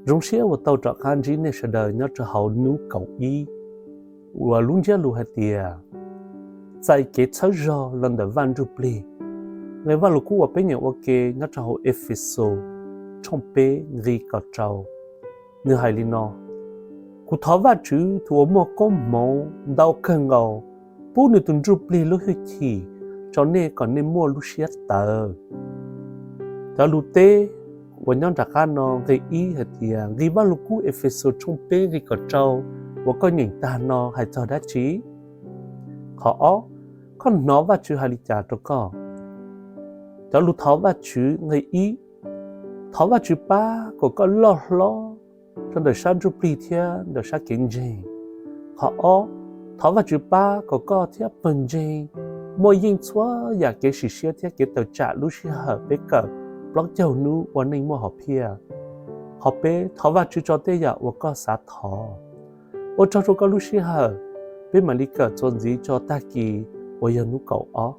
Zoo siab uas tau rov qab ntsib nej sawv daws nyob rau hauv hnub kaum ib uas lub ntsiab lus hais tias txais kev txhawb zog los ntawm Vaj Ntsujplig. Nqe Vaj Lug Kub uas peb nyeem ua ke nyob rau hauv Efexus tshooj peb nqe kaum rau, nws hais li no: Kuv thov Vajtswv tus uas muaj koob hmoov ntau kawg nkaus pub nws tus Ntsujplig lub hwj chim rau nej kom nej muaj lub siab tawv. Cov lus teb uas nyob nram qab no nqe ib hais tias nqe Vaj Lug Kub Efexus tshooj peb nqe kaum rau uas koj nyeem tag no hais txog dab tsi? Qhov ob, koj hnov Vajtswv hais li cas rau koj? Cov lus thov Vajtswv nqe ib, thov Vajtswv pab kom koj loj hlob rau ntawm sab ntsuj plig thiab ntawm sab kev ntseeg. Qhov ob, thov Vajtswv pab kom koj thiab pawg ntseeg muaj yeej txhua yam kev sim siab thiab kev tawm tsam lub sij hawm peb kawm plaub caug hnub ua neej muaj hom phiaj. Qhov peb, thov Vajtswv tso tej yam uas koj xav thov. Ua tsaug rau koj lub sij hawm, peb mam li kawm txuas ntxiv tso tag kis uas yog hnub kaum ob.